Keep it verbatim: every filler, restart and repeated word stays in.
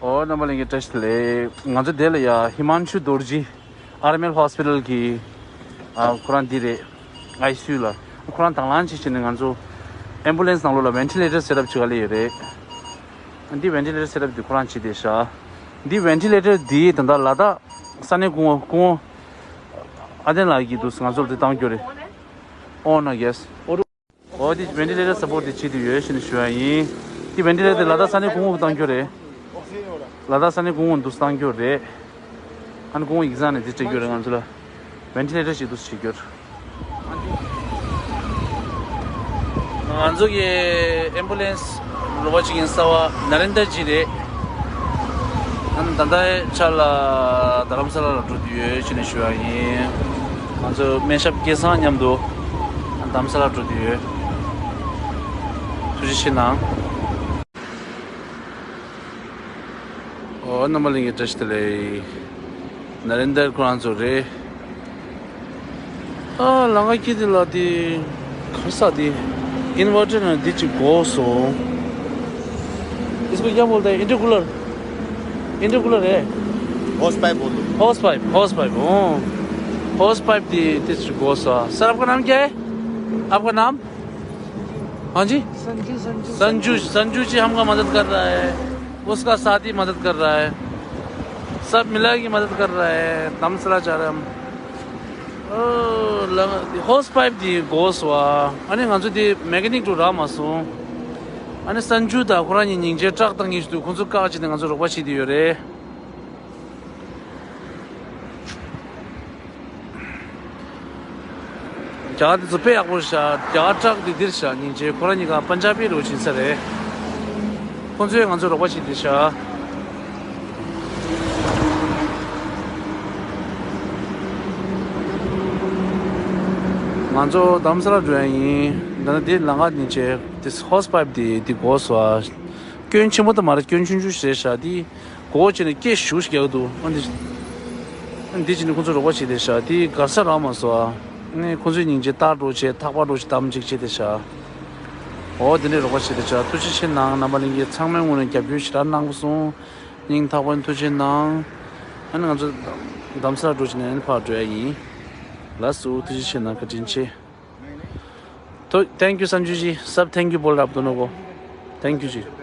ཨོ་རྣམ་པ་ལྷན་རྒྱས་བཀྲ་ཤིས་བདེ་ལེགས། ང་ཚོ་དེ་ལ་ཡ་ཧི་མན་ཆུ་རྡོ་རྗེ་ཨར་མེལ་ཧོ་སི་པི་ཊལ་གི་ཨ་ཁོ་རང་འདི་རེད། ཨའི་སི་ཡུ་ལ་ཁོ་རང་དང་བླངས་བྱས་བྱས་ནས་ང་ཚོ་ཨེམ་བུ་ལན་སི་ནང་ལོགས་ལ་ཝེན་ཊི་ལེ་ཊར་སེ་ཊབ་བྱེད་ག་སླེབས་ཡོད་རེད། འདི་ཝེན་ཊི་ལེ་ཊར་སེ་ཊབ་འདི་ཁོ་རང་བྱས་བསྡད་ཤག་འདི་ཝེན་ཊི་ལེ་ཊར་འདི་ད་ལྟ་ལ་དྭགས་ས་གནས་སྐུ་ངོ་སྐུ་ངོ་ཨ་བརྟན་ལགས་ཀྱིས་འདུག་ང་ཚོར་འདི་བཏང་རྒྱུ་རེད། ཨོ་ན་ཡེ་སི། ཨོ་དེ་ཝེན་ཊི་ལེ་ཊར་སབ་པོར་ཊི་དེ་བྱེད་དུ་ཡོད་ཞེས་ནས་ཞུ་བ་ཡིན། དེ་ཝེན་ཊི་ལེ་ཊར་དེ་ལ་དྭགས་ས་གནས་སྐུ་ངོ་བཏང་རྒྱུ་རེད། ལ་དྭགས་ས་གནས་སྐུ་ངོ་འདུག་བཏང་རྒྱུ་རེད། ཨ་ནི་སྐུ་ངོ་ཡིག་ཚང་ནས་དེ་སྤྲད་རྒྱུ་རེད། ང་ཚོ་ལ་ཝེན་ཊི་ལེ་ཊར་ཞིག་འདུག་བྱེད་རྒྱུ་རེད། ང་ཚོ་གི་ཨེམ་བུ་ལན་སི་རོགས་པ་བྱེད་མཁན་གསར་པ་ན་རེན་དར་ཇི་རེད། ཨ་ནི་ད་ལྟའི་ཆར་ལ་རྡ་རམ་ས་ལ་ལ་འགྲོ་དུས་ཡོད་ཅེས་ནས་ཞུ་བ་ཡིན། ང་ཚོ་སྨན་ཞབས་སྐལ་བཟང་མཉམ་དུ་རྡ་རམ་ས་ལ་འགྲོ་དུས་ཡོད། ཐུགས་རྗེ་ཆེ་གནང་། ཨོ་རྣམ་པ་ལྷན་རྒྱས་བཀྲ་ཤིས་བདེ་ལེགས། ན་རེན་དར་ཁོ་རང་ཚོ་རེད། ཨ་ལང་ཀ་སྐྱིད་དེ་ལ་དེ་གར་ས་དེ་ཨིན་ཝར་ཊར་ནང་དེ་གཅིག་གོ་སོང་། इसको क्या बोलते हैं? इंटरकूलर। इंटरकूलर है। हॉस पाइप बोल दो। House pipe, house pipe. हाँ। हॉस पाइप दी, दी चुको सा। सर, आपका नाम क्या है? आपका नाम? हाँ जी। संजू, संजू, संजू, संजू। संजू जी हमका मदद कर रहा है, उसका साथी मदद कर रहा है, सब मिला के मदद कर रहा है। धर्मशाला जा रहे हम। ཨོ་ལ་ཧོ་སི་པའིབ་དེ་གོ་སོང་། ཨ་ནི་ང་ཚོ་དེ་མེ་ཀ་ནིག་འགྲོ་རག་མ་སོང་། ཨ་ནི་སན་ཇུ་དང་ཁོ་རང་གཉིས་སྙིང་རྗེ་བཀྲག་བཏང་གི་འདུག་ཁོང་ཚོ་བཀག་བྱས་ནས་ང་ཚོ་རོགས་པ་བྱེད་ཀྱི་ཡོད་རེད། རྒྱ་གར་དེ་ཚོ་དཔེ་ཡག་པོ་ཤག་རྒྱ་གར་བཀྲག་དེ་འདིར་ཤག་སྙིང་རྗེ། ཁོ་རང་གཉིས་ཀ་པན་ཇ་བི་རུ་ཕྱིན་ས་རེད། ཁོང་ཚོས་ང་ཚོ་རོགས་པ་བྱེད་དེ་ཤག་ང་ཚོ་དྷ་རམ་ས་ལ་འགྲོ་ཡ་ཡིན། ད་ནི་དེ་ལམ་ཁ་ནས་བྱས་དེ་ཧོ་སི་པའིབ་དེ་དེ་གོ་སོང་། ཨ་སྐྱོན་ཆེན་པོ་དེ་མ་རེད། སྐྱོན་ཆུང་ཆུང་ཞིག་རེད་ཤག་དེ་གོ་བྱས་ནས་སྐད་ཞུ་ཞིག་རྒྱག་འདུག་ཨ་འདི་ཨ་འདི་བྱས་ནས་ཁོང་ཚོ་རོགས་པ་བྱེད་དེ་ཤག་དེ་གར་ས་རག་མ་སོང་། ཨ་ནི་ཁོང་ཚོའི་སྙིང་རྗེ་རྟག་འགྲོ་བྱས་ཐག་པ་འགྲོ་བྱས་དམ་ཅིག་བྱས་དེ་ཤག་ཨོ་དེ་འདྲའི་རོགས་པ་བྱེད་དེ་ཤག་ཐུགས་རྗེ་ཆེ་གནང་། རྣམ་པ་ལྷན་རྒྱས་ཚང་མའི་ངོས་ནས་རྒྱབ་སྐྱོར་ཞེ་དྲག་གནང་སོང་། སྙིང་ཐག་པ་ནས་ཐུགས་རྗེ་གནང་། ཨ་ནི་ང་ཚོ་དྷ་རམ་ས་ལ་འགྲོ་བྱས་ནས་ཨ་ནི་ཕར་འགྲོ་ཡ་ཡིན། ལགས་སོ། ཐུགས་རྗེ་ཆེ་གནང་། བཀའ་དྲིན་ཆེ། ཐུ- Thank you संजू जी, सब thank you बोल रहा आप दोनों को। Thank you ji.